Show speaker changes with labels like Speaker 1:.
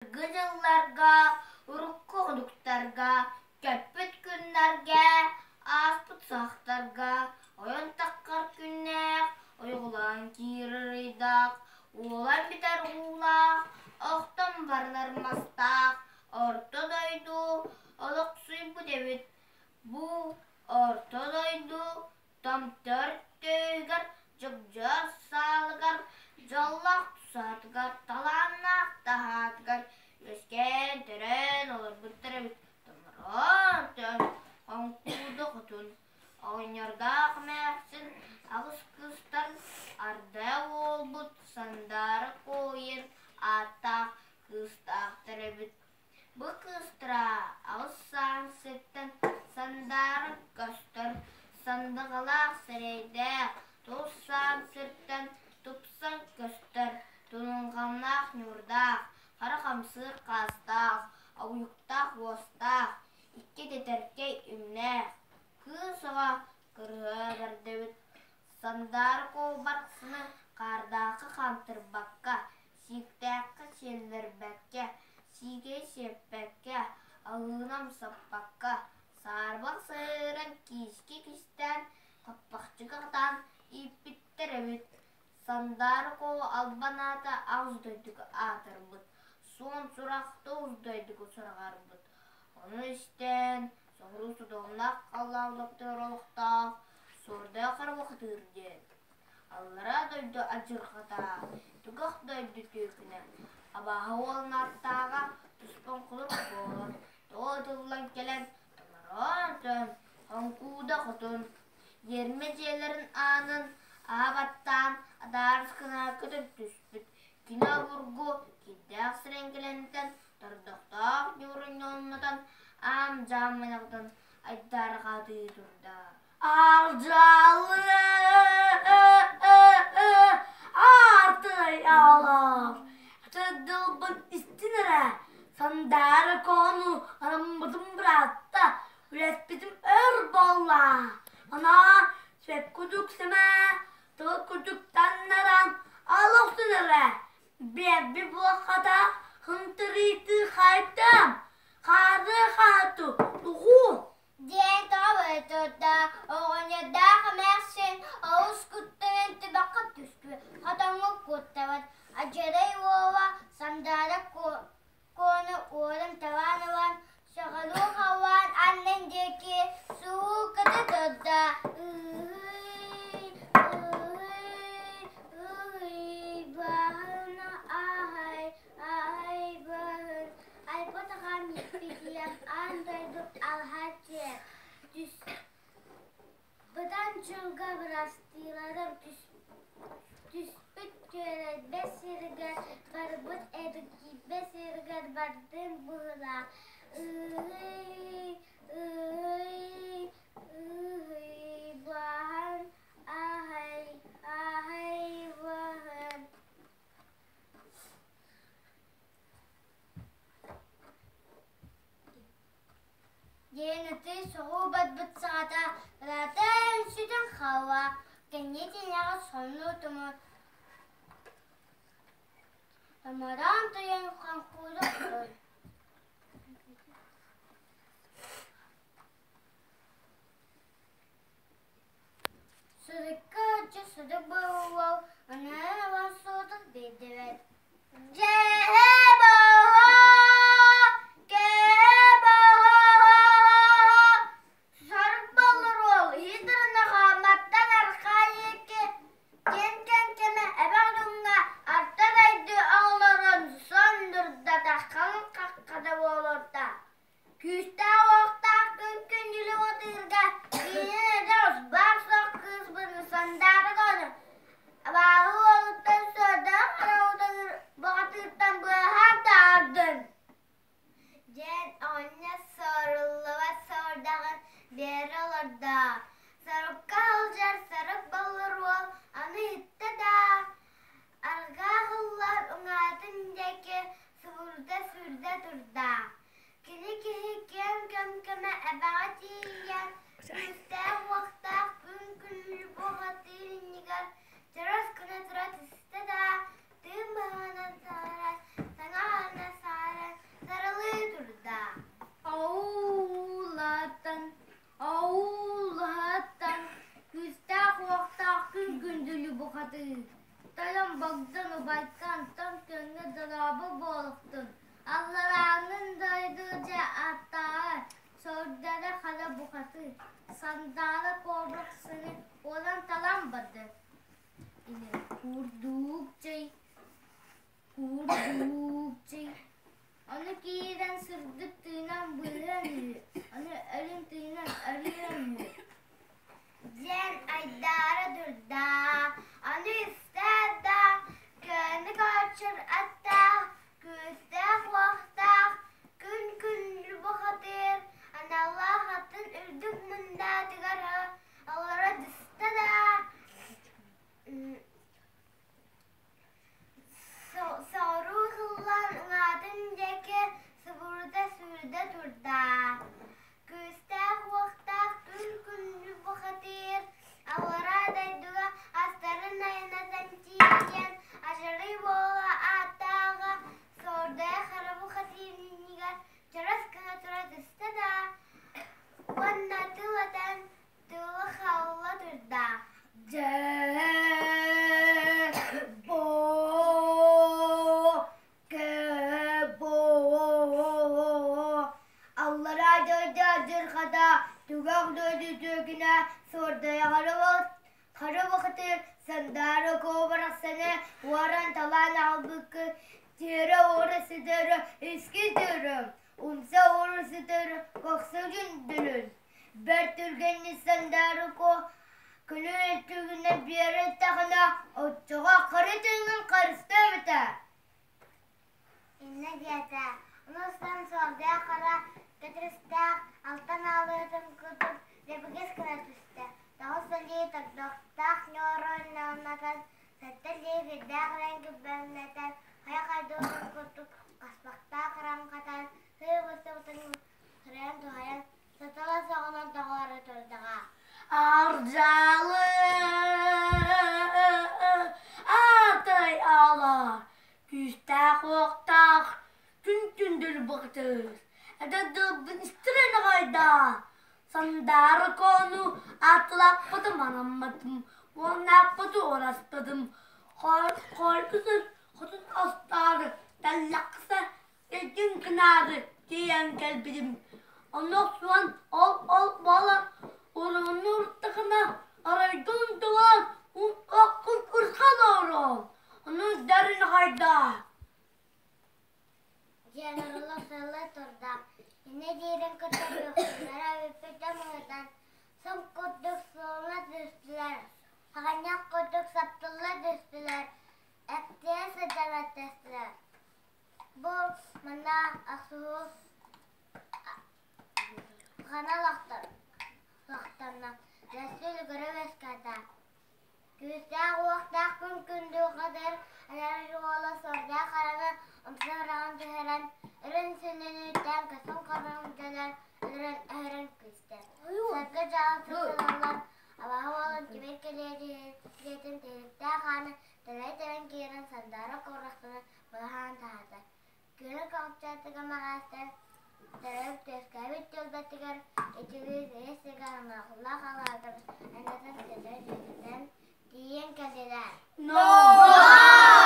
Speaker 1: Былыргы дьылларга, урукку хонуктарга, көппүт күннэргэ, ааспыт сахтарга ойон таххар күннээх, ойугулаан киирэр ыйдаах, уолан бүтэр уулаах, охтон барынар мастаах орто дойду олохсуйбут эбит. Бу орто дойду Томтор түөһүгэр, дьогдьоор саалыгар, дьоллоох тусаатыгар, талааннаах таһаатыгар үөскээн-төрөөн олорбуттар эбит. Томороон төн, хоҥкууда хотун, оҕонньордоох эмээхсин аҕыс кыыстан арда уолбут Сандаара Куойан ааттаах кыыстаахтар эбит. Бу кыыстара аҕыс саан сиртэн сандаара көстөр, сандыҕалаах сирэйдээх, туус саан сиртэн тупсан көстөр, тунулҕаннаах ньуурдаах, хара хамсыыр хаастаах, обуйуктаах уостаах, икки тэтэркэй үҥнээх, кыыс оҕо кырыһа бэрдэбит, сандаара куобарсыны хаардаахха хаамтарбакка, сииктээххэ сиэллэрбэккэ, сиикэйи сиэппэккэ, алыыны амсаппакка, саарбах сайыран киискэ кистээн, хаппахчыга хатаан ииппиттэр эбит. Сандаара Куо албан аата аҕыс дойдуга аатырбыт, суон сурах тоҕус дойдуга сураҕарбыт. Ону истэн, соҕуруу содуомнаах халлаан олохтоох олохтоох, суордаах харабахатыыр диэн Аллараа дойду адьырҕата, түгэх дойду түөкүнэ, абааһы уолун ааттааҕа туспан кулук буолан, тоҕо ытыллан кэлэн, томороон төн, хоҥкууда хотун, иэрмэ дьиэлэрин аанын аһа баттаан адаарыс гына көтөн түспүт, кини обургу кирдээх сирэҥкэлэнтэн тордохтоох ньуурунньуоннатан аам-дьаам мунньаҕытын айдаарҕаатыы турда.
Speaker 2: Алдьалы аартай аалаах Тыдылбын истин эрэ, сандаара кону араммытым быраатта, үлэспитим өр буолла. Анаан сөп кудук сэмэ, тыл кудук таннаран алохсун эрэ. Биэрби буоххата хынтырыйты хайтам, хаары хаату тугу
Speaker 1: Диэн тоҕо турда, оҕонньордоох эмээхсин олус куттанан түбэххэ түспүт, хотоҥҥо куттаммыт. Адьарай уола Сандаара Куону уоран талаан ылан, соҕуруу халлаан аннын диэки суукката турда: "Ыһый, ыһый, ыһый, бааһына ааһай, ааһай бааһын, Айбыт аҕам ииппитийэн аан дойду алҕааччыйа түс быдан дьылга бырастыыларым түспүт түөрайбэт сиригэр барбыт эргийбэт сиригэр бардым быһыылаах ыһый ыһый ыһый бааһын ааһай ааһай бааһын Диэн ытыы соҕуу барбыт саҕата ыраатан сүтэн хаалла, кэнники тиҥэҕэ сонно тумун томороон тойон хоҥкууда олорор. Сырыкка дьэ сырык буолуо, анаан ылан суотун биэрдибэт. Дьэһэ баһа, кэһэ баһа, сарык боллуруол иһит хааматтан архаа диэки кэм-кэм кэмэ эбэх дьоҥҥо арта дайды оҕолорун сон дурдата халыҥ хаххата буолурда. Күүстээх-уохтаах күн күндүлү отыырга киинин эдэр баар-суох кыыспын Сандаара Дону абааһы уолуттан суордаах хараҕытыгар баҕатыттан быаһаан таһаардым диэн оҕонньор суоруллубат суордаҕын биэрэ олордо. Сорукка сылдьар сарык боллур уол аны иһиттэ да арҕаа ыллар уҥаатын диэки субурута сүүрдэ турда. Кини киһи киэҥ көмкөмө эбэҕэ тиийэн, күүстээх-уохтаах күн күллү буолатыыр иннигэр чорос гына тура түстэ да, тыын быһаҕынан саҥаран, саҥа аана саҥаран Богдон убайкаан тоҥ күөҥҥэ дорообо буолуохтун, алларааҥҥын дойду дьэ аттааҕа, сордоро хара бухатыыр, сандаара куобах сыны уоран-талан барды. Курдук чэй, курдук чэй, ону киирэн сырдык тыынан быыһыан үһү, ону өлүн тыынан өлүөн үһү диэн айдаара турда. Аны истээт да, көөнү көччөр аттаах, күүстээх-уохтаах, күн күндү бухатыыр аналлаах атын үрдүк мындаатыгар олоро түстэ да, соҕуруу сыллаан уҥаатын диэки субурута сүүрдэ турда. Күүстээх-уохтаах күн күндү бухатыыр аллараа дойдуга астарын айаннатан тиийэн Ажарый буола ааттааҕа Сордойо хара бухатыыр иннигэр чорос гына тура түстэ да уонна тыл этэн тыла хаалла турда.
Speaker 2: Дьэ, бо, Аллараа дойду адьырҕата, түгэх дойду түөкүнэ суордайаҕары хара бухатыыр сандаара куобарахсаны уоран-талаан аҕалбыккын тиэрэ уура сытыары икки тыырым, умса уура сытыары көхсүгүн дүлүн. Бэрт түргэнник сандаара куо күнү өттүгүнэн биэрэ-тэҕинэ, оччоҕо хара тыыҥҥын харыстыам этэ.
Speaker 1: Иннэ диэтэ, ону устан суордаах хара кэтиристээх алтан аалыытын курдук дэбигис гына түстэ, тоҕус илии тордохтоох ньуоруйнаҥнатан, сэттэ илии сирдээх үрэн күлбэҥнэтэн, хайа хайдыытын курдук хаспахтаах араҥхатан, сыы быстыбытын кырыйан туһайан, сатала соҕунан тоҕоро турдаҕа.
Speaker 2: Ардьалы аатай аала күүстээх-уохтаах күн күндүл бухатыыр эдэр дылбын истэрин аҕайдаан сандаара коону аатталааппытым анамматым уоннааппыты уораспытым хоойгусун хотун астаары тэллэхсэ Илдьин гынаары тиийэн кэлбитим, онно охсуһан ол-ол буолан уруһуну уртахына арайгын тулаан оккун урхан оҥорон, ону дарын хайдаа
Speaker 1: Диэн орулла турда. Иннэ диирин кытта көхсүлэрэ бүппүтэ муҥутаан, сым курдук суолуна түстүлэр, аҕынньах курдук саптылла түстүлэр, эптиэ сылдьан эттэстилэр. Бу манна охсуһуу хана лахтанна, өссө үлүгэрэ үөскээтэ. Күүстээх-уохтаах күн күндү хатыр анар уола суордаах хараҥа умса быраҕан түһэрэн, өрүн сүнньүнүттэн көсөн хороҥ дьонор өлөрөн өһөрөн күүстэ. Саргы дьаал сырсылаллар, абаһа уолун тимир кэлиэтин тиһиктээх ааны тэлэй тэбэн киирэн сандаара куорахтана Быһаан таһаарда. Күөлэ Колчатыга маҕаастар төрөөбүт үөскээбит түөлбэтигэр итирии сирэ сиргэ ымаахылаах алаадьы анньытан көтөр дьиэтиттэн тиийэн кэллилэр.
Speaker 2: Ноо!